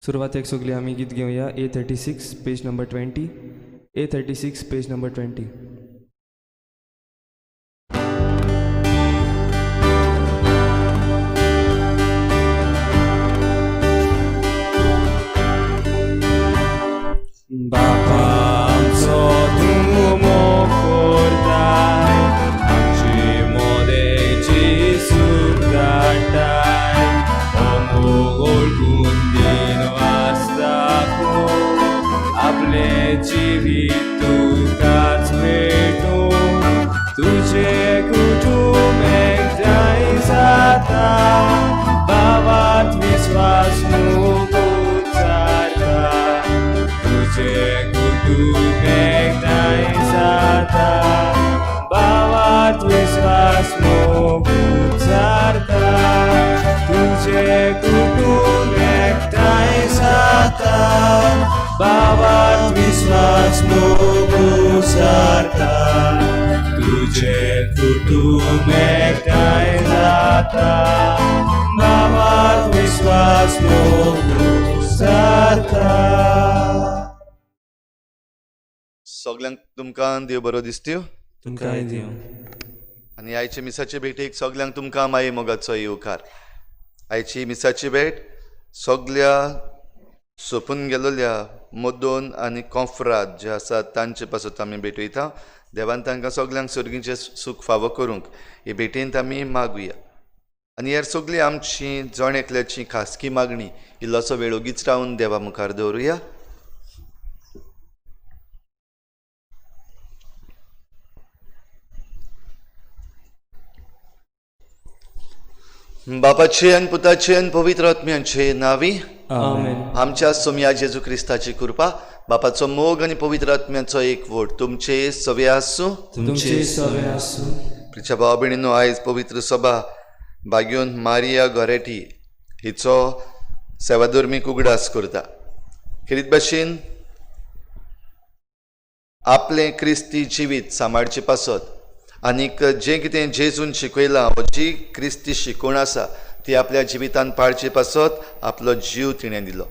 सुरवातेक सगळीं आमी गीत घेवया A36 page number 20, A36 page number 20. बापा आमचो तूं मोग करताय, आमची मोदेची सूख धाडटाय, हो मोग ओळखून दिन वाचता आपलें जिवीत तुकाच भेटूं, तुजें कुटूंब एकठांय जाता, बाबात विस्वास मोग उचारता, तुजें कुटूंब एकठांय जाता, बाबात विस्वास मोग उचारता, तुजें कुटूंब एकठांय जाता, बाबात विस्वास मोग उचारता, तुजें कुटूंब एकठांय जाता, बाबात विस्वास मोग उचारता. सगल्यांक तुमकां देव बरो दिसत्यो. तुमकांय दिवं. आनी आयचे मिसाचे भेटेक सगल्यांक तुमकां माई मोगाचो येवकार. आयची मिसाची भेट सगल्या सोंपून गेलोल्या मदोन आनी कोंफ्राद जे आसात तांचे पासत आमी भेटयता. देवान तांकां सगल्यांक सर्गीचें सूख फावो करूंक हे भेटेंत आमी मागुया. आनी ह्या सगळी आमची जण एकल्याची खासगी मागणी इल्लोसो वेळ ओगीच रावन देवा मुखार दवरुया. बापाचे आनी पुताचे आनी पवित्र आत्म्याचे नांवी आमेन. आमच्या सोमया जेजू क्रिस्ताची कृपा, बापाचो मोग आनी पवित्र आत्म्याचो एकवट तुमचे सवे आसूं. तुमचे सवे आसूं. प्रिच्या भाव भयणीनो, आयज पवित्र सभा बाग्योन मारिया गोरेटी हिचो सेवाधर्मीक उगडास करता. खेरीत भाशेन आपलें क्रिस्ती जिवीत सांबाळचे पासत आनीक जें कितें जेजून शिकयलां वो जी क्रिस्ती शिकवण आसा ती आपल्या जिवितान पाळचे पासत आपलो जीव तिणें दिलो,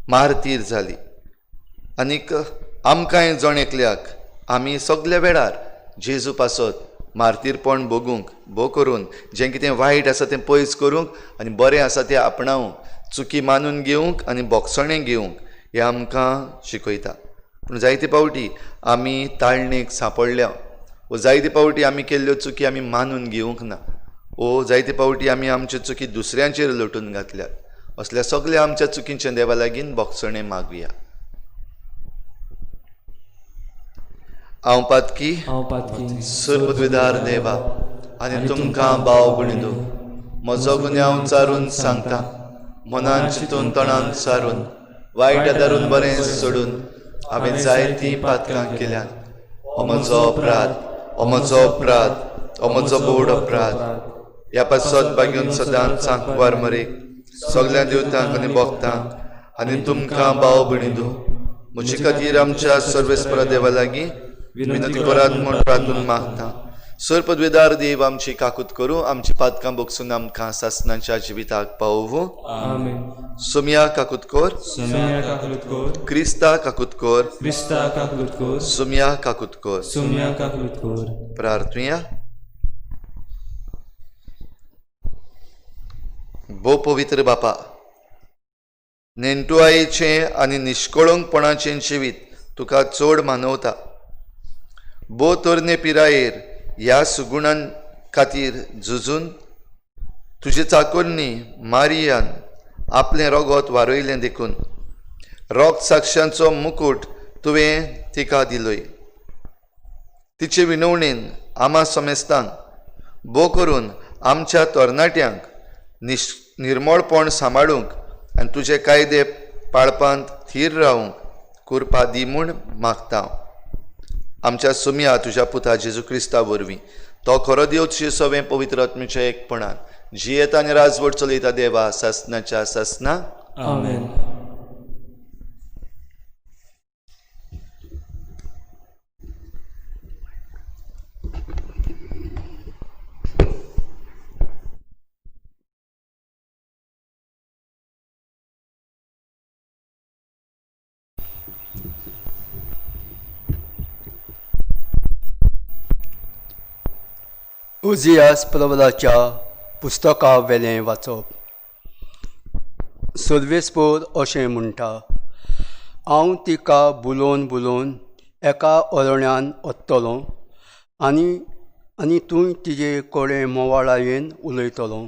मार्तीर जाली. आनीक आमकांय जण एकल्याक आमी सगल्या वेळार जेजू पासत मार्तीरपण भोगूंक, भो करून जें कितें वायट आसा तें पयस करूंक आनी बरें आसा तें आपणावंक, चुकी मानून घेवंक आनी बोगसणें घेवंक हें आमकां शिकयता. पूण जायते फावटी आमी ताळणेक सांपडल्या वो जायते फावटी आमी केल्ल्यो चुकी आमी मानून घेवंक ना, वो जायते फावटी आमी आमच्यो चुकी दुसऱ्यांचेर लोटून घातल्यात. असल्या सगल्या आमच्या चुकींचें देवा लागीं बोगसणें मागुया. हांव पातकी, हांव पातकी, सर्वद्विदार देवा आनी तुमकां भाव भयणींनो, म्हजो गुन्यांव चारून सांगता, मनान चिंतून तणान सारून वायट आदारून बरें सोडून हांवें जायतीं पातकां केल्यात. हो म्हजो अपराध, हो म्हजो अपराध, हो म्हजो बोड अपराध. ह्या पासत बागेवन सदांच सांकवार मरेक सगल्या देवतांक आनी भक्तांक आनी तुमकां भाव भयणींनो म्हजे खातीर आमच्या सर्वेस्परा देवा लागीं विनंती करात म्हूण प्रार्थून मागता. सर पदवेदार देव आमची काकूत करूं, आमची पातकां बोगसून आमकां सासनाच्या जिविताक पावोवं. आमेन. सोमया काकूत कर, सोमया काकूत कर, क्रिस्ता काकूत कर, क्रिस्ता काकूत कर, सोमया काकूत कर, सोमया काकूत कर. प्रार्थुया. भो पवित्र बापा, नेणटुआयेचें आनी निश्कळंकपणाचें जिवीत तुका चड मानवता. भो तरणे पिरायेर ह्या सुगुणां खातीर झुजून तुजे चाकोरनी मारियान आपलें रोगोत वारयलें देखून रोग साक्षांचो मुकूट तुवें तिका दिलोय. तिचे विनवणेन आमा समेस्तांक भो करून आमच्या तरणाट्यांक निर्मळपण सांबाळूंक आनी तुजे कायदे पाळपांत थीर रावूंक कृपा दी म्हूण मागता. आमच्या सुमया तुज्या पुता जेजू क्रिस्ता वरवीं, तो खरो देव तुजे सवें पवित्र आत्म्याच्या एकपणान जियेता आनी राजवट चलयता देवा सासनाच्या सासना. आमेन. ओजियास प्रवराच्या पुस्तका वेलें वाचप. सर्वेस्पोर अशें म्हणटा, हांव तिका बुलोवन बुलोवन एका अरण्यान वतलो आनी आनी तूं तिजे कडेन मोवाळायेन उलयतलो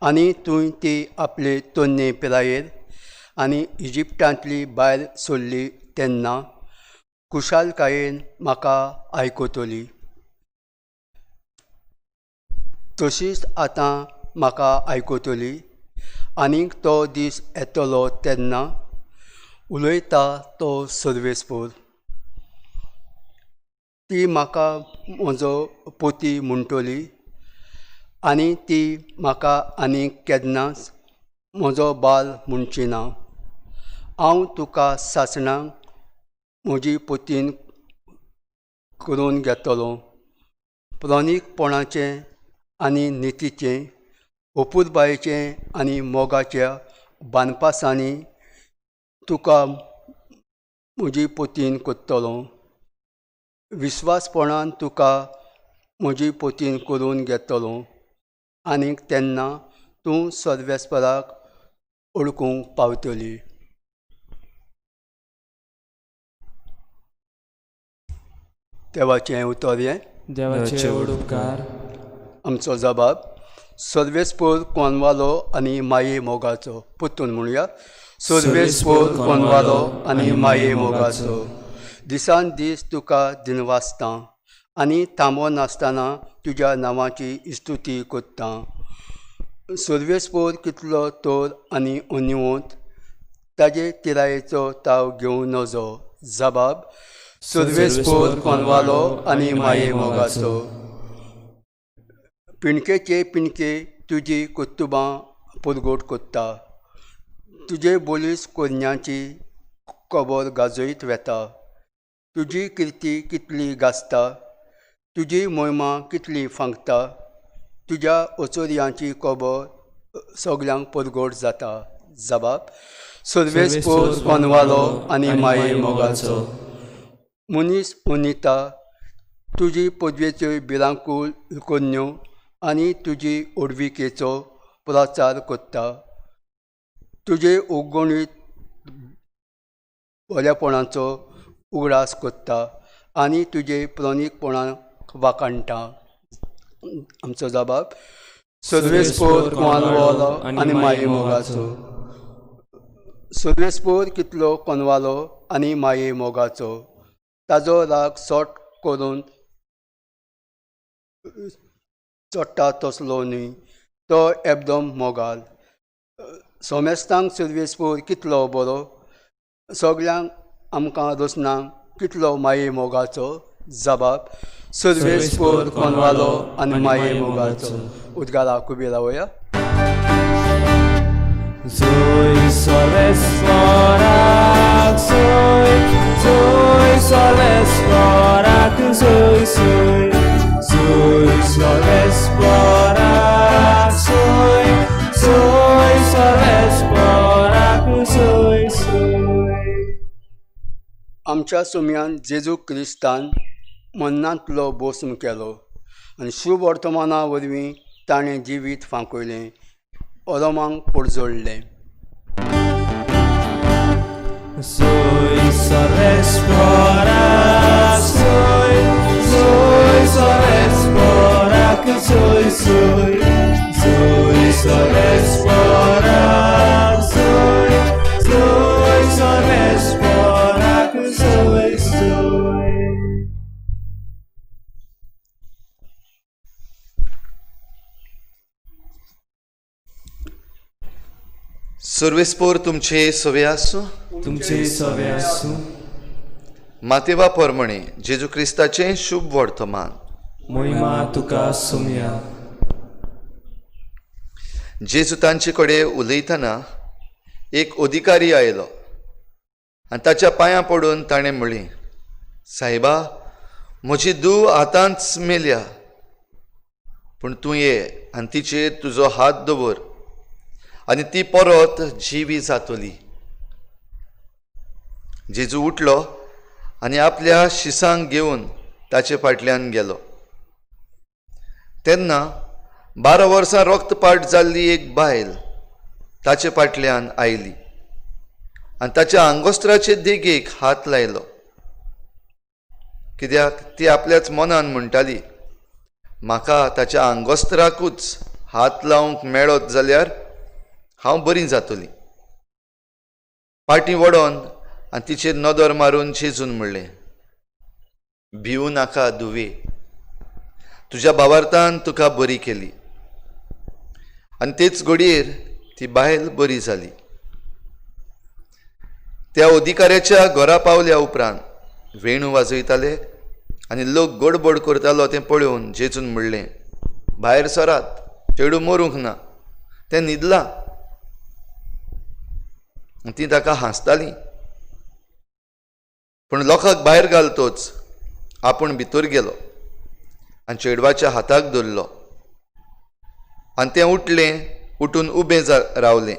आनी तूं ती आपले तन्ने पिरायेर आनी इजिप्टांतली बायल सोडली तेन्ना खुशालकायेन म्हाका आयकतली. तशीच आतां म्हाका आयकतली आनीक तो दीस येतलो तेन्ना उलयता तो सर्वेस्पोर. ती म्हाका म्हजो पोती म्हणटली आनी ती म्हाका आनीक केन्नाच म्हजो बाल म्हणची ना. हांव तुका सासणाक म्हजी पोतीन करून घेतलो. प्रणीकपणाचें आनी नितीचें, अपुरबायेचें आनी मोगाच्या बांदपासांनी तुका म्हजी पोतीन करतलो. विस्वासपणान तुका म्हजी पोतीन करून घेतलो आनीक तेन्ना तूं सर्वेस्पराक ओळखूंक पावतली. देवाचें उतर हें. देवाचे व्हड उपकार. आमचो जबाब सर्वेस्पोर कोनवालो आनी माये मोगाचो. परतून म्हणुया, सर्वेस्पोर कोनवालो आनी माये मोगाचो. दिसान दीस तुका दिनवासता आनी थांबो नासतना तुज्या नांवाची इस्तुती करता. सर्वेस्पोर कितलो तर आनी अनिवंत ताजे तिरायेचो ताव घेवं नजो. जबाब सर्वेस्पोर कोनवालो आनी माये मोगाचो. पिणकेचे पिणके तुजी कर्तुबां परगट करता. तुजे बोलीस कोन्याची खबर गाजयत वेता. तुजी किर्ती कितली गाजता, तुजी मोहिमा कितली फांकता. तुज्या अचोर्यांची खबर सगल्यांक परगट जाता. जबाब सर्वेस्पोर कोनवालो आनी माये मोगाचो. मनीस अनिता तुजी पदवेच्यो भिरांकूळ कोन्यो आनी तुजी ओडविकेचो प्रचार करता. तुजे उगणीत बरेपणाचो उगडास करता आनी तुजे प्रणीकपणाक वाखाणटा. आमचो जबाब सर्वेस्पोर कोनवालो आनी माये मोगाचो. सर्वेस्पोर कितलो कोनवालो आनी माये मोगाचो. ताजो राग सोट करून चडटा तसलो न्हय, तो एकदम मोगाल. सोमेस्तांक सर्वेस्पोर कितलो बरो, सगल्यांक आमकां रचनांक कितलो माये मोगाचो. जबाब सर्वेस्पोर कोनवालो आनी माये मोगाचो. उदगारा उबी रावया. Zoe सर्वेस्पोराक सोय, Zoe सर्वेस्पोराक सोय सोय, Zoe सर्वेस्पोराक सोय, Zoe सर्वेस्पोराक सोय सोय. आमच्या सुम्यान जेजू क्रिस्तान मन्नांतलो बोस्म केलो आनी शुभ वर्तमाना वरवीं ताणें जिवीत फांकयलें, अरोमांक पोडजोडलें. Zoe सर्वेस्पोराक सोय, Zoe सर्वेस्पोराक सोय सोय, Zoe सर्वेस्पोराक सोय, Zoe सर्वेस्पोराक सोय सोय. सर्वेस्पोर तुमचे सवे आसूं. तुमचे सवे आसूं. मातेवा परमणे जेजू क्रिस्ताचें शुभ वर्तमान. मोहिमा तुका सुमया. जेजू तांचे कडेन उलयतना एक अधिकारी आयलो आनी ताच्या पांयां पडून ताणें म्हणलें, सायबा, म्हजी धूव आतांच मेल्या, पूण तूं ये आनी तिचेर तुजो हात दवर आनी ती परत जिवी जातली. जेजू उठलो आनी आपल्या शिसांक घेवन ताचे फाटल्यान गेलो. तेन्ना 12 वर्सां रक्तपाट जाल्ली एक बायल ताचे फाटल्यान आयली आनी ताच्या आंगोस्त्राचे देगेक हात लायलो. कित्याक ती आपल्याच मनान म्हणटाली, म्हाका ताच्या आंगोस्त्राकूच हात लावंक मेळत जाल्यार हांव बरी जातली. पाटी वडोन आनी तिचेर नदर मारून जेजून म्हणलें, भिवू नाका धुवे, तुज्या भावार्थान तुका बरी केली. आनी तेच घडयेर ती बायल बरी जाली. त्या अधिकाऱ्याच्या घरा पावल्या उपरांत वेणू वाजयताले आनी लोक गडबड करतालो तें पळोवन जेजून म्हणलें, भायर सरात, चेडूं मरूंक ना, तें न्हिदलां. ती ताका हांसताली. पूण लोकांक भायर घालतोच आपूण भितर गेलो आनी चेडवाच्या हाताक धरलो आनी तें उठलें, उठून उबें रावलें.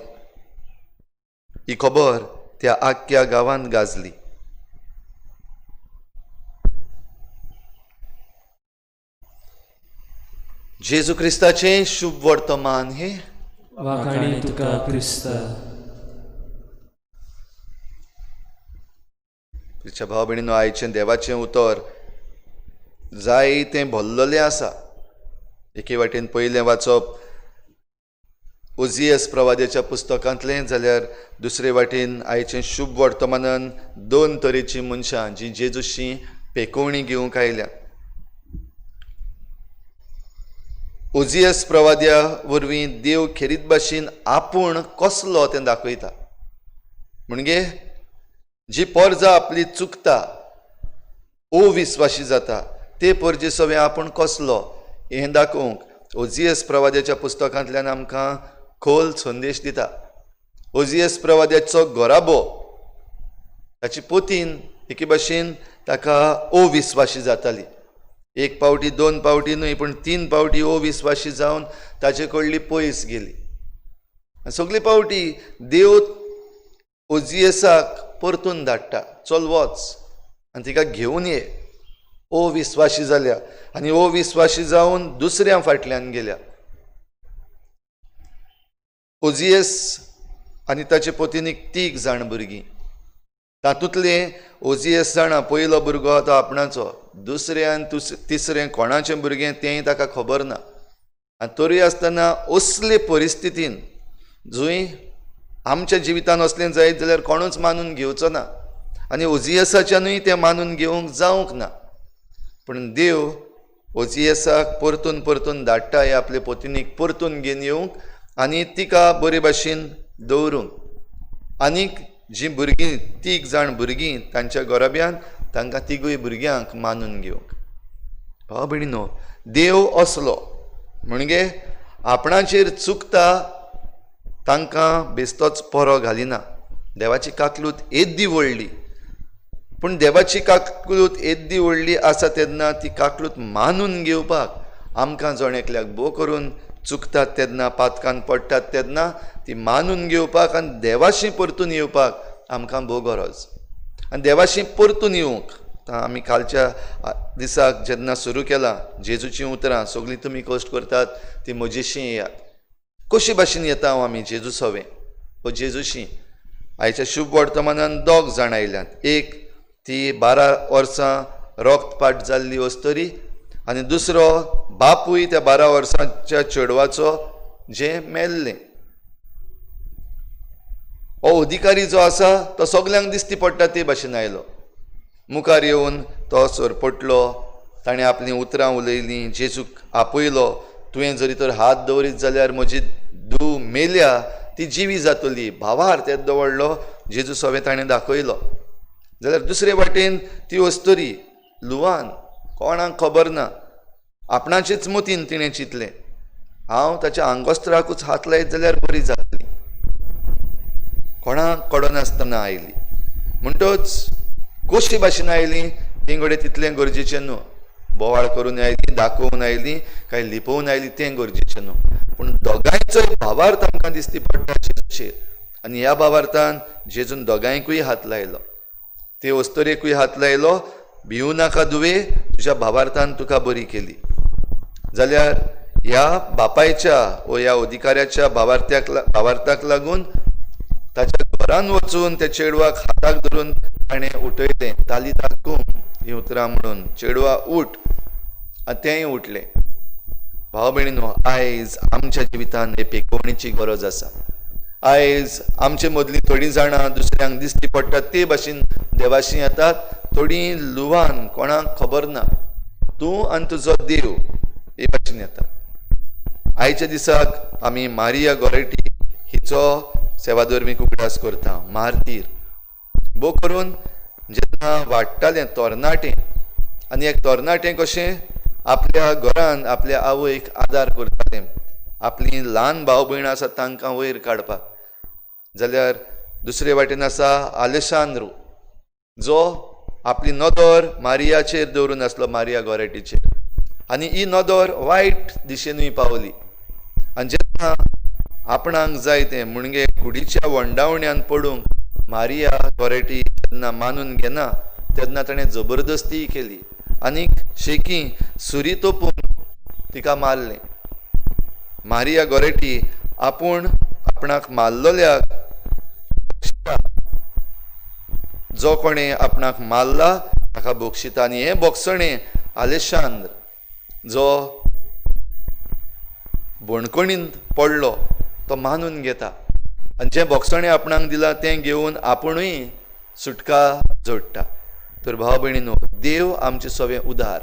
ही खबर त्या आख्ख्या गांवांत गाजली. जेजू क्रिस्ताचें शुभ वर्तमान हे. वाखाणी तुका क्रिस्ता. प्रिच्या भाव भयणीनो, आयचें देवाचें उतर जाय तें भरलेलें आसा. एके वाटेन पयलें वाचप ओजियस प्रवाद्याच्या पुस्तकांतलें, जाल्यार दुसरे वाटेन आयचें शुभ वर्तमानान दोन तरेचीं मनशां जीं जेजूशी पेकोवणी घेवंक आयल्या. ओजियस प्रवाद्या वरवीं देव खेरीत भाशेन आपूण कसलो तें दाखयता. म्हणजे जी पोरजा आपली चुकता, अविस्वाशी जाता, ते पोरजे सवें आपूण कसलो हें दाखोवंक ओजियस प्रवाद्याच्या पुस्तकांतल्यान आमकां खोल संदेश दिता. ओजियस प्रवाद्याचो घराबो, ताची पोतीन एके भाशेन ताका अविस्वाशी जाताली. एक पावटी, दोन पावटी न्हय, पूण 3 पावटी अविस्वाशी जावन ताचे कडली पयस गेली. सगली पावटी देव ओजियसाक परतून धाडटा, चल वच आनी तिका घेवन ये. अविस्वाशी जाल्या आनी अविस्वाशी जावन दुसऱ्या फाटल्यान गेल्या. ओजियस आनी ताचे पोतीनीक 3 जाण भुरगीं. तातूंतले ओजियस जाणा पयलो भुरगो तो आपणाचो, दुसरें आनी तिसरें कोणाचें भुरगें तेंय ताका खबर ना. आनी तरी आसतना असले परिस्थितीन जंय आमच्या जिवितान असलें जायत जाल्यार कोणूच मानून घेवचो ना आनी ओजियसाच्यानूय तें मानून घेवंक जावंक ना. पूण देव ओजियसाक परतून परतून धाडटा हे आपले पोतीनीक परतून घेवन येवंक आनी तिका बरे भाशेन दवरूंक. आनीक जीं भुरगीं 3 जाण भुरगीं तांच्या घराब्यान, तांकां तिगूय भुरग्यांक मानून घेवंक. भाव भयणीनो, देव असलो म्हणजे आपणाचेर चुकता तांकां बेस्तोच परो घालिना. देवाची काकलूत येद्दी व्हडली, पूण देवाची काकलूत येद्दी व्हडली आसा तेन्ना ती काकलूत मानून घेवपाक आमकां जण एकल्याक भोव करून चुकतात तेन्ना, पातकान पडटात तेन्ना ती मानून घेवपाक आनी देवाशी परतून येवपाक आमकां भोव गरज. आनी देवाशी परतून येवंक आमी कालच्या दिसाक जेन्ना सुरू केलां जेजूचीं उतरां, सगळीं तुमी कश्ट करतात ती म्हजेशी येयात. कशी भाशेन येता हांव आमी जेजू सवें ओ जेजूशी. आयच्या शुभ वर्तमानान 2 जाण आयल्यात. एक ती 12 वर्सां रक्तपाट जाल्ली अस्तरी आनी दुसरो बापूय त्या 12 वर्सांच्या चेडवाचो जें मेल्लें. हो अधिकारी जो आसा तो सगल्यांक दिसती पडटा ते भाशेन आयलो. मुखार येवन तो सरपटलो, ताणें आपलीं उतरां उलयलीं, जेजूक आपयलो, तुवें जरी तर हात दवरीत जाल्यार म्हजी धूव मेल्या ती जिवी जातली. भावार तेदो व्हडलो जेजू सवें ताणें दाखयलो. जाल्यार दुसरे वाटेन ती अस्तरी लुवान, कोणाक खबर ना, आपणाचेच मतीन तिणें चिंतलें, हांव ताच्या आंगोस्त्राकूच हात लायत जाल्यार बरी जातली. कोणाक कळनासतना आयली. म्हणटच कशी भाशेन आयली ती घडये तितलें गरजेचें न्हू. बोवाळ करून आयली, दाखोवन आयली, काय लिपोवन आयली तें गरजेचें न्हू. पूण दोगांयचोय भावार्थ आमकां दिसती पडटा जेजूचेर. आनी ह्या भावार्थान जेजून दोगांयकूय हात लायलो, ते अस्तरेकूय हात लायलो, भिवू नाका धुवे, तुज्या भावार्थान तुका बरी केली. जाल्यार ह्या बापायच्या वो ह्या अधिकाऱ्याच्या भावार्थाक लागून ताच्या घरान वचून त्या चेडवाक हाताक धरून ताणें उठयलें, तालिता कुम ही उतरां म्हणून, चेडवा उठ, आनी तेंय उठलें. भाव भयणीनो, आयज आमच्या जिवितांत हे पेकोवणीची गरज आसा. आयज आमचे मदलीं थोडीं जाणां दुसऱ्यांक दिश्टी पडटात ते भाशेन देवाशी येतात, थोडीं लुवान कोणाक खबर ना, तूं आनी तुजो देव हे भाशेन येता. आयच्या दिसाक आमी मारिया गोरेटी हिचो सेवाधर्मीक उगडास करता, मार्तीर. भोव करून जेन्ना वाडटालें तरणाटें, आनी एक तरणाटें कशें आपल्या घरान आपल्या आवयक आदार करतालें, आपलीं ल्हान भाव भयणां आसात तांकां वयर काडपाक. जाल्यार दुसरे वाटेन आसा आलेशांद्रू, जो आपली नदर मारियाचेर दवरून आसलो, मारिया गोरेटीचेर, आनी ही नदर वायट दिशेनूय पावली. आनी जेन्ना आपणाक जाय तें म्हणजे कुडीच्या वंडावण्यान पडूंक मारिया गोरेटी जेन्ना मानून घेना तेन्ना ताणें जबरदस्ती केली आनी शेकी सुरी तोपून तिका मारलें. मारिया गोरेटी आपूण आपणाक मारलेल्याक, जो कोणें आपणाक मारला ताका बक्षिता. आनी हें बोगसणें आलेशांद्र जो बणकणींत पडलो तो मानून घेता आनी जें बोगसणें आपणाक दिलां तें घेवन आपुणूय सुटका जोडटा. तर भाव भयणीनो, देव आमचें सगळें उदार,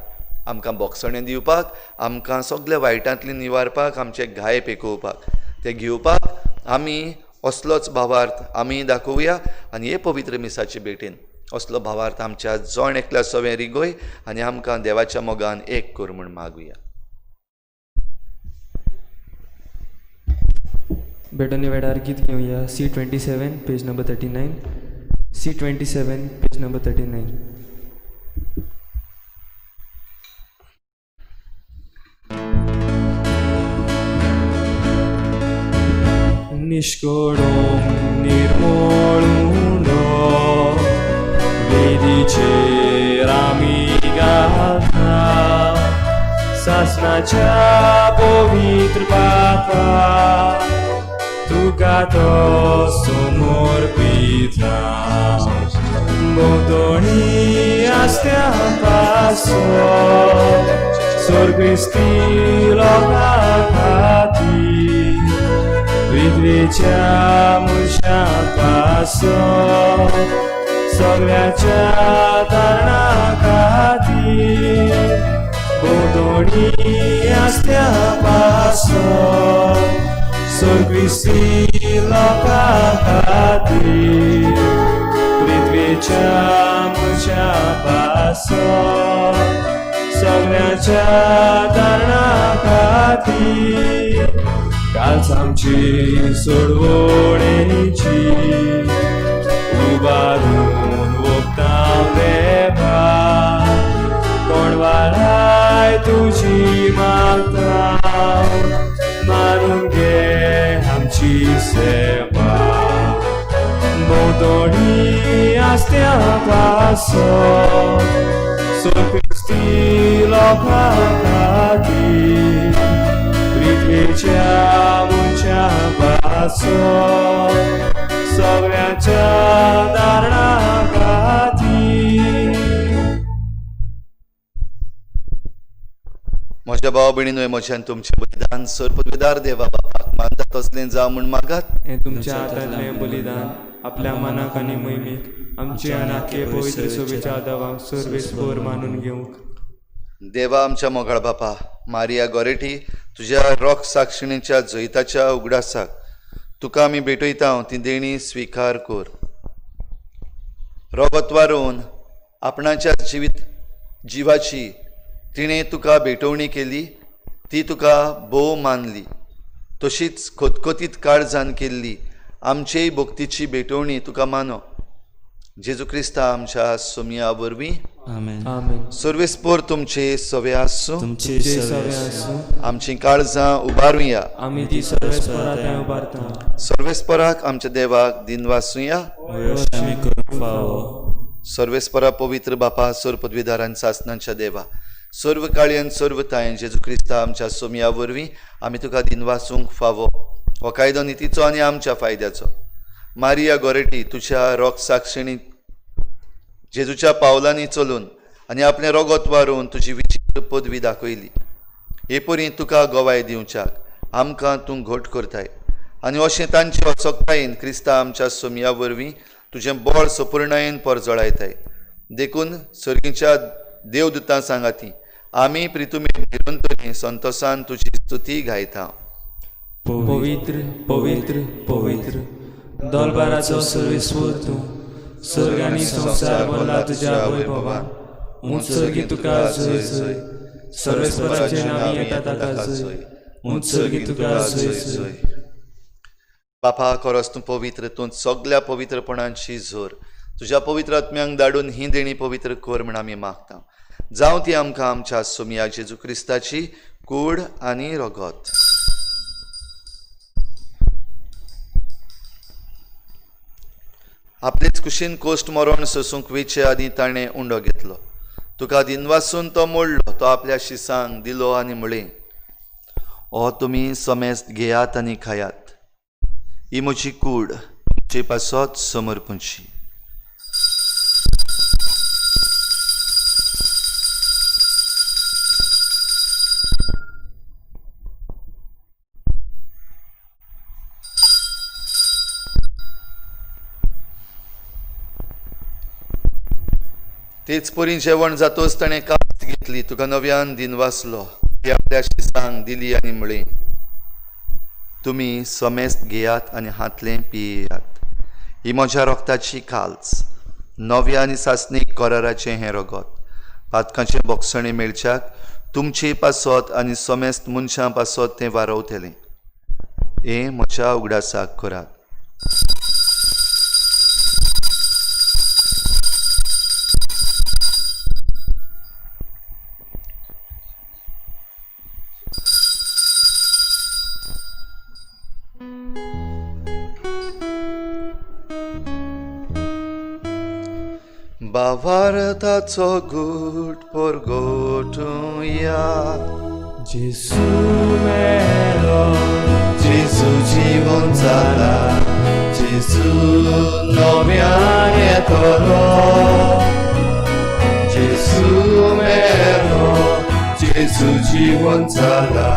आमकां बोगसणें दिवपाक, आमकां सगळ्या वायटांतलें निवारपाक, आमचे घाय पेकोवपाक, ते घेवपाक आमी असलोच भावार्थ आमी दाखोवया. आनी हे पवित्र मिसाचे भेटेन असलो भावार्थ आमच्या जण एकल्या सवें रिगोय आनी आमकां देवाच्या मोगान एक कर म्हूण मागुया. भेटोनी वेळार गीत घेवया C27 page number 39, C27 page number 39. निष्कडोम निर्मोळुंडो वेदीचेर आमी गाथा सासणाच्या पवित्र बापा तुका तो समर्पिता. भोंवतणी आसत्या पासत सोर क्रिस्ती लोकां खातीर पृथ्वेच्या मनशां पासत सगळ्याच्या तारणा खातीर भोंवतणी आसत्या पासत सोर क्रिस्ती लोकां खातीर पृथ्वेच्या मनशां पासत सगळ्याच्या तारणा खातीर. कालच आमची सोडवणेची उबारून वखदां देवा, कोण वाराय तुजी मागता मानून घे आमची सेवा. भोंवतणी आसत्या पासत सोर क्रिस्ती लोकां खातीर पृथ्वेच्या मनशां पासत सगळ्यांच्या तारणा खातीर. म्हज्या भाव भयणीनो, म्हज्यान तुमचें बलिदान सर्वपदवीदार देवा बापाक मानता तसलें जावं म्हूण मागात. हें तुमच्या हातांतलें बलिदान आपल्या मनाक आनी मोहिमेक आमचे आनी आख्खे पवित्र सभेच्या आदावाक सर्वेस्पर मानून घेवंक. देवा आमच्या मोगाळ बापा, मारिया गोरेटी तुज्या रोख साक्षिणीच्या जैताच्या उगडासाक तुका आमी भेटयता ती देणी स्विकार कर. रोगत वारोवन आपणाच्या जिवीत जिवाची तिणें तुका भेटवणी केली, ती तुका भोव मानली. तशीच खतखतीत काळजान केल्ली आमचेय भक्तीची भेटवणी तुका मानो. जेजू क्रिस्ता आमच्या सोमया वरवीं. आमेन. आमेन. सर्वेस्पर तुमचे सवे आसूं, तुमचे तुमचे सवे सवे आसूं. आसूं. आमची काळजां उबारुया. आमी ती सर्वेस्परा थंय उबारता. सर्वेस्पराक आमच्या देवाक दिनवासुया. अशें आमी करूंक फावो. सर्वेस्परा पवित्र बापा, सर पदवीदारान सासनांच्या देवा, सर्व काळयेन सर्व तायेन जेजू क्रिस्ता आमच्या सोमया वरवीं आमी तुका दिनवासूंक फावो. हो कायदो नितीचो आनी आमच्या फायद्याचो. मारिया गोरेटी तुज्या रोग साक्षिणी जेजूच्या पावलांनी चलून आनी आपलें रोगोत वारोवन तुजी विचित्र पदवी दाखयली. हे परी तुका गवाय दिवच्याक आमकां तूं घट करताय आनी अशें तांचे असक्तायेन क्रिस्ता आमच्या सोमया वरवीं तुजें बळ सपुर्णायेन परजळायताय. देखून सर्गीच्या देवदूतां सांगाती आमी प्रितुमे निरंतरी संतोसान तुजी स्तुती गायता. पवित्र पवित्र पवित्र दोलबाराचो सर्वेस्वर तूं, स्वर्ग आनी संवसार भरला तुज्या वैभवान. उंच सर्गी तुका जय जय, सर्वेस्वराचें नांव येता ताका जय, उंच सर्गी तुका जय जय. बापा खरोच तूं पवित्र, तूं सगल्या पवित्रपणांची जोर. तुज्या पवित्र आत्म्यांक धाडून ही देणी पवित्र कर म्हण आमी मागता. जावं ती आमकां आमच्या सोमया जेजू क्रिस्ताची कूड आनी रगत. आपलेच कुशीन कोश्ट मरण सोसूंक वेचे आदीं ताणें उंडो घेतलो. तुका दिनवासून तो मोडलो, तो आपल्या शिसांक दिलो आनी म्हळें, हो तुमी समेस्त घेयात आनी खायात, ही म्हजी कूड तुमचे पासत समर्पणची. तेच परी जेवण जातोच ताणें कात घेतली, तुका नव्यान दिनवासलो, ती आपल्या शिसांक दिली आनी म्हळें, तुमी समेस्त घेयात आनी हातलें पियेयात, ही म्हज्या रोगताची काल्स, नव्या आनी सासणीक कराराचें हें रगत, पातकांचें बोगसणें मेळच्याक तुमचे पासत आनी समेस्त मनशां पासत तें वारवतलें. हें म्हज्या उगडासाक करात. बावारताचो गूट परगोटुया, जेजू मेलो, जेजू जिवन जाला, जेजू नव्यान येतलो. जेजू मेलो, जेजू जिवन जाला,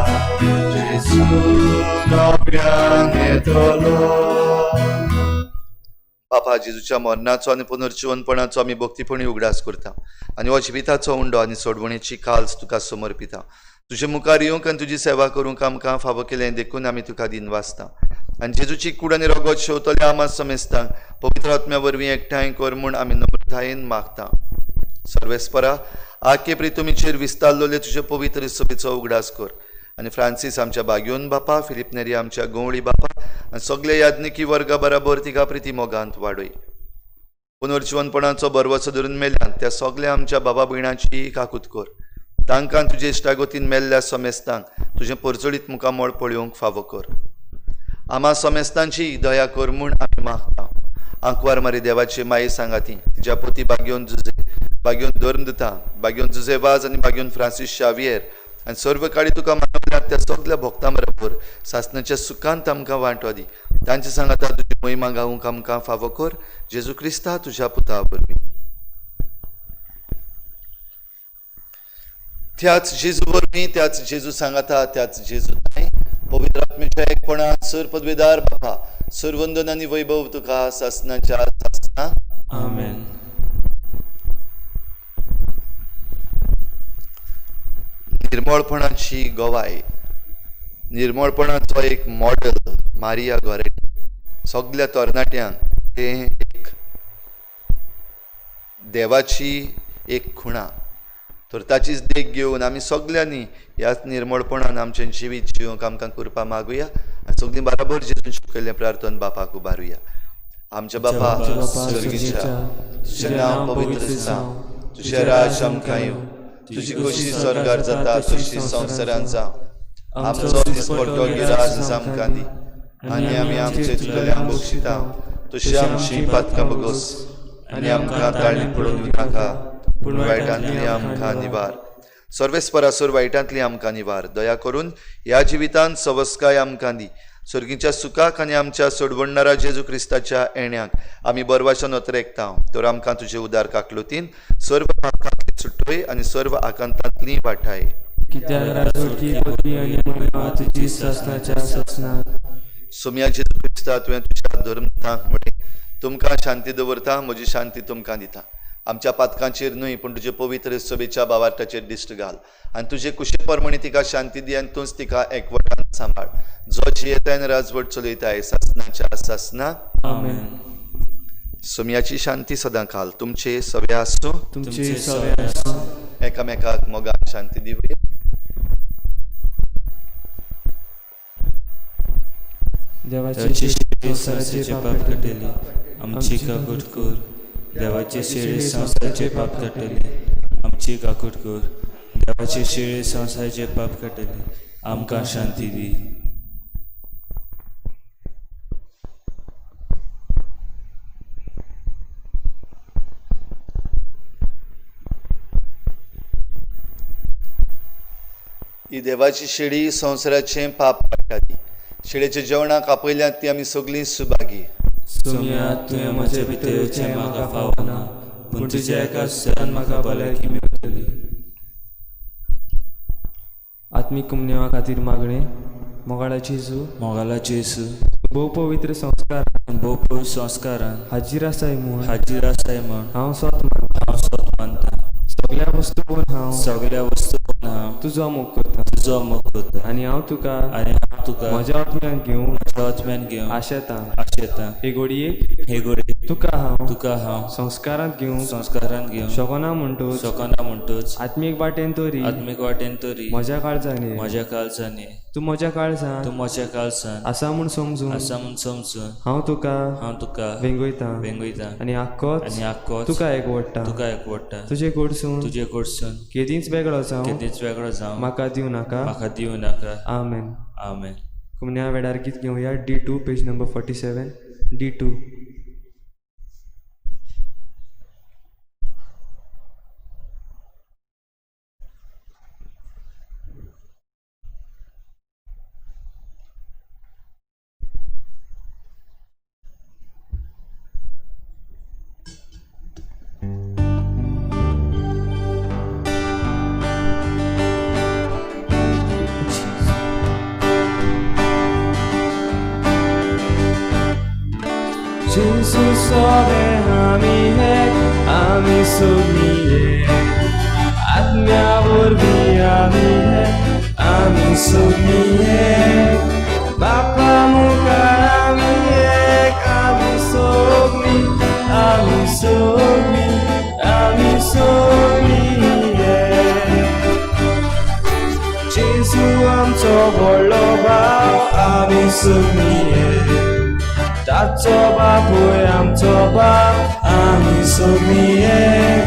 जेजू नव्यान येतलो. बापा जेजूच्या मरणाचो आनी पुनर्जिवनपणाचो आमी भक्तीपणी उगडास करता आनी हो जिविताचो उंडो आनी सोडवणेची काल्स तुका समर्पिता. तुजे मुखार येवंक आनी तुजी सेवा करूंक आमकां फावो केलें देखून आमी तुका दिनवासता. आनी जेजूची कूड आनी रगत शेवतल्या आमा समेस्तांक पवित्र आत्म्या वरवीं एकठांय कर म्हूण आमी नम्रतायेन मागता. सर्वेस्परा आखे प्रितुमीचेर विस्तारलेले तुजे पवित्र सभेचो उगडास कर आनी फ्रांसीस आमच्या बाग्योन बापा, फिलीप नेरी आमच्या गवळी बापा आनी सगळे याज्ञिकी वर्गा बराबर तिका प्रिती मोगांत वाडय. पुनर्जिवनपणाचो बरवसो धरून मेल्यान त्या सगळ्या आमच्या बाबा भयणाची काकूत कर. तांकां तुजे इश्टागतीन मेल्ल्या समेस्तांक तुजें परजळीत मुखामळ पळोवंक फावो कर. आमा समेस्तांची दया कर म्हूण आमी मागता. आंकवार मारी देवाची माये सांगाती तिज्या पोती बाग्योन जुजे, बाग्योन धर्म दिता, बाग्योन जुजे वाज आनी बाग्योन फ्रांसीस शावियर आनी सर्व काळी तुका मानवल्यात त्या सगल्या भक्तां बरोबर सासणाच्या सुखांत आमकां वांटो दी. तांचे सांगाता तुजी महिमा गावूंक आमकां फावो कर, जेजू क्रिस्ता तुज्या पुता वरवीं. त्याच जेजू वरवीं, त्याच जेजू सांगाता, त्याच जेजू तांय पवित्र आत्म्याच्या एकपणान सर पदवेदार बापा, सर वंदन आनी वैभव तुका सासणाच्या सासणा. आमेन. निर्मळपणाची गवाय, निर्मळपणाचो एक मॉडेल मारिया गोरेटी. सगल्या तरणाट्यांक तें एक देवाची एक खुणा. तर ताचीच देख घेवन आमी सगल्यांनी ह्याच निर्मळपणान आमचें जिवीत जिवंक आमकां कृपा मागुया आनी सगळीं बराबर जेजून शिकयल्लें प्रार्थन बापाक उबारुया. आमच्या बापा स्वर्गीच्या, तुजें नांव पवित्र जावं, तुजें राज आमकां येवं, तुजी खोशी स्वर्गार जाता तशी संवसारांत जावं. आमचो दिसपट्टो गिरास आमकां दी आनी आमी आमचे चुकल्यांक बक्षिता तशी आमची पातकां बगोस आनी आमकां ताळणी पडून दिवं नाका, पूण वायटांतली आमकां निवार. सर्वेस्परासर वायटांतली आमकां निवार. दया करून ह्या जिवितांत सवस्काय आमकां दी. सर्गीच्या सुखाक आनी आमच्या सोडवणणारा जेजू क्रिस्ताच्या येण्याक आमी बरवाच्यान अत्रेकता. तर आमकां तुजे उदार काकलुतीन सर्व पापांतली सुटोय आनी सर्व आकांतांतली वाठाय. कित्याक राजवटकी पदवी आनी महिमा तुजी सासणाच्या सासणाक. सोम्या जेजू क्रिस्ता, तुवें तुज्या धर्मतांक म्हळें, तुमकां शांती दवरता, म्हजी शांती तुमकां दिता. आमच्या पातकांचेर न्हय पूण तुजे पवित्र सभेच्या बावार्थाचेर दिश्ट घाल आनी तुजे कुशे प्रमाणे तिका शांती दी आनी तूंच तिका एकवटान सांबाळ, जो जियेताय आनी राजवट चलयताय सासणाच्या सासणाक. आमेन. सोम्याची शांती सदां काल तुमचे सगळे आसूं. तुमचे सगळे आसूं. एकामेकाक मोगान शांती दिवया. देवाची शेळी संवसाराचे पाप काडटली, आमची काकूट कर. देवाची शेळी संवसाराचे पाप काडटली, आमची काकूट कर. देवाची शेळी संवसाराचे पाप काडटली, आमकां शांती दी. ही देवाची शेळी संवसाराचें पाप काडटा ती. शेळेच्या जेवणाक आपयल्यात ती आमी सगळीं सुभागी. सोम्या, तुवें म्हज्या भितर येवचें म्हाका फावना, पूण तुज्या एका सुरान म्हाका भलायकी मेळटली. आत्मीक कुमनेवा खातीर मागणें. मोगाळा जेजू, मोगाला जेजू, भोव पवित्र संस्कारान, भोव पवित्र संस्कारान हाजीर आसाय म्हूण, हाजीर आसाय म्हूण हांव स्वत मानता, हांव स्वत मानता. सगळ्या वस्तू हांव, सगळ्या वस्तू हांव तुजो मोग करता, तुजो मोग करता. आनी हांव तुका, आनी हांव तुका म्हज्या आत्म्यान घेवन, म्हज्या आत्म्यान घेवन आशेता, आशेता. हे घोडयेक, हे घोडयेक तुका हांव, तुका हांव संस्कारांत घेवंक, संस्कारांत घेवंक शकना म्हणटूच, शकना म्हणटूच, आत्मीक वाटेन तरी, आत्मीक वाटेन तरी म्हज्या काळजान ये, म्हज्या काळजान ये. तूं म्हज्या काळजान, तूं म्हज्या काळजान आसा म्हूण समजून, आसा म्हूण समजून, हांव तुका, हांव तुका वेंगयता, वेंगयता. आनी आख्खोच, आनी आख्खोच तुका एकवडटा, तुका एकवडटा. तुजे कडसून, तुजे कडसून केदींच वेगळो जावं, केदींच वेगळो जावं म्हाका दिवं नाका. म्हाका दिवं नाका. आमेन. आमेन. कुमन्या वेळार गीत घेवया. D2 page number 47. D2. Gesù sobe ami het, ami sugniye. Atmya vorvi ami het, ami sugniye. Bapa mukar ami ek, ami sugni, ami sugni, ami sugniye. Gesù amcho bollo भाव, ami sugniye. ताचो बापूय आमचो बाप, आमी सगळीं एक.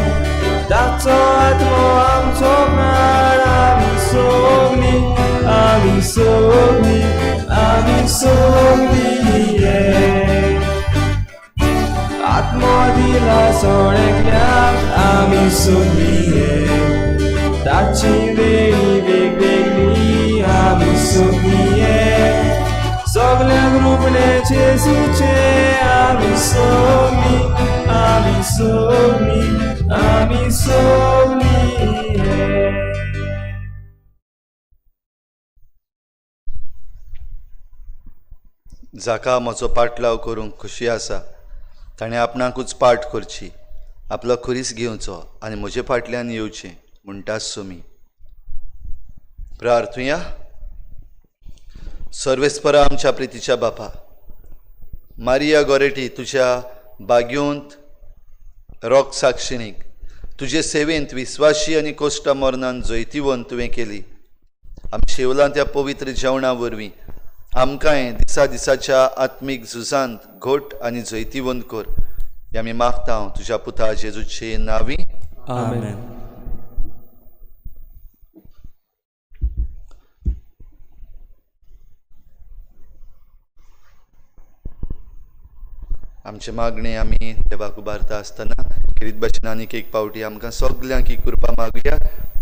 ताचो आत्मो आमचो प्राण, आमी सगळीं, आमी सगळीं, आमी सगळीं एक. आत्मो दिला सगळ्यांक, आमी सगळीं एक. ताची वेळी वेगवेगळी, आमी सगळीं एक. सगळ्यांक रुपणे जेजूचे, आमी सगळीं, आमी सगळीं, आमी सगळीं एक. जाका म्हजो पाटलाव करूंक खुशी आसा ताणें आपणाकूच पाठ करची, आपलो खुरीस घेवचो आनी म्हजे फाटल्यान येवचें म्हणटा सोमी. प्रार्थुया. सर्वेस्परा आमच्या प्रितीच्या बापा, मारिया गोरेटी तुज्या बाग्योंत रोग साक्षिणीक तुजे सेवेंत विस्वाशी आनी कोश्टा मरणान जैतिवंत तुवें केली. आमी शेवलां त्या पवित्र जेवणा वरवीं आमकांय दिसा दिसाच्या आत्मीक झुजांत घट आनी जैतिवंत कर. हे आमी मागता तुज्या पुता जेजूचे नांवी. आमेन. आमचे मागणे आमी देवाक उबारता आसतना खेरीत भाशेन आनीक एक पावटी आमकां सगल्यांक ही कृपा मागुया.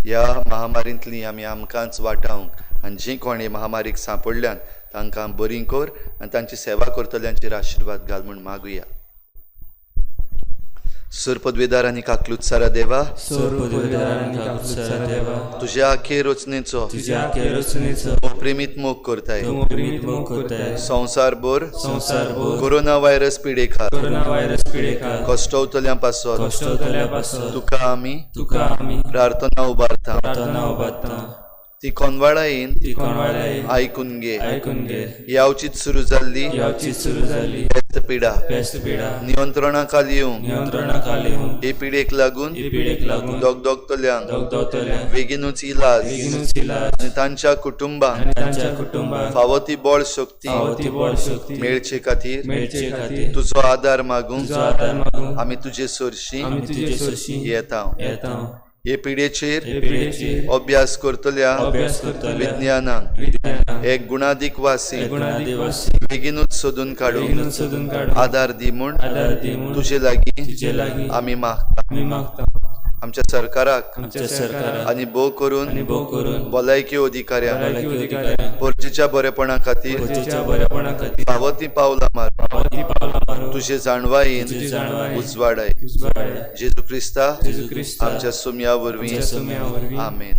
ह्या महामारींतली आमी आमकांच वाटावंक आनी जीं कोण हे महामारीक सांपडल्यान तांकां बरीं कर आनी तांची सेवा करतल्यांचेर आशिर्वाद घाल म्हूण मागुया. सुर पदवेदार आनी काकलुत्सारा देवा, तुझ्या आखे रचनेचो प्रेमीत मोग करताय. संवसारभर कोरोना व्हायरस पिडेखाल कश्टवतल्यां पासत तुका आमी प्रार्थना उबारता. ती कोनवाळायेन आयकून घे. यावचीत सुरू जाल्ली पेस्त पिडा नियंत्रणाखाल येवंक हे पिडेक लागून दगदगतल्यांक बेगीनूच इलाज आनी तांच्या कुटुंबांक फावो ती बळ शक्ती मेळचे खातीर तुजो आदार मागूंक आमी तुजे सरशी येता. हे पिडेचेर अभ्यास करतल्या विज्ञानाक एक गुणादीक वासी बेगीनूच सोदून काडूंक आदार दी म्हूण तुजे लागीं आमी मागता. आमच्या सरकाराक आनी भोव करून भलायकी अधिकाऱ्यांक परजेच्या बरेपणा खातीर फावो ती पावलां मार तुजे जाणवायेन उजवाडाय. जेजू क्रिस्ता आमच्या सुम्या वरवीं आमेन.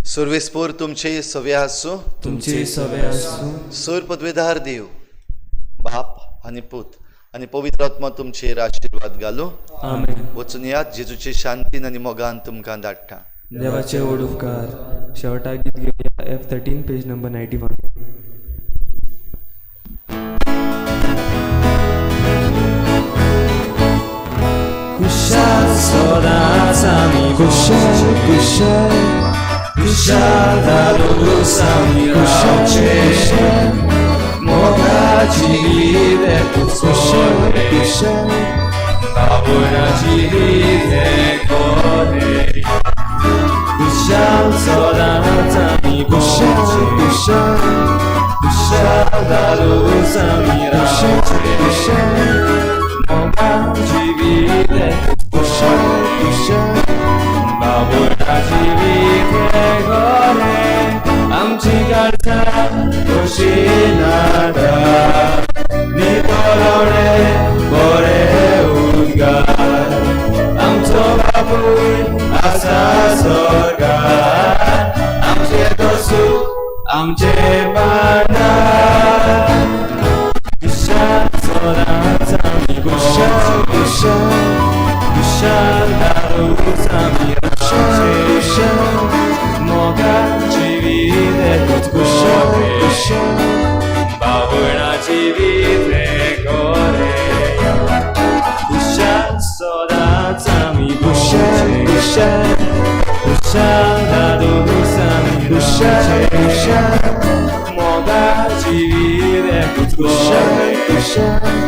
सर्वेस्पोर तुमचे सवे आसूं. तुमचे सवे आसूं. सर पदवेदार देव बाप आनी पूत आनी पवित्र आत्मा तुमचेर आशिर्वाद घालूं. आमेन. वचून यात जेजूचे शांतीन आनी मोगान तुमकां धाडटा. देवाचे व्हड उपकार. शेवटाक गीत घेवया F13 page number 91. कुशाल सदांच आमी कुशाल कुशाल कुशाल धाडूस आमी रावचे मोगाची एकूच कुशाल बाबुणाची गोरे कुशाल सदांच आमी कुशाल कुशाल कुशाल धाडूस आमी रावचे मोगाची कुशाल कुशाल बाबुणाची गोरे आमची गरजा खोशी नाटा नितळवणे बरे उद्गार आमचो बापूय आसा स्वर्गार आमचे तो सूख आमचे भांडार कुशाल सदांच आमी कुशाल कुशाल कुशाल दारूच आमी रावचे मोगाची एकूच कुशाल गोरे कुशाल बाबुणाची गोरे कुशाल सदांच आमी कुशाल कुशाल कुशाल दादूस आमी कुशाल कुशाल मोगाची एकूच कुशाल गोरे कुशाल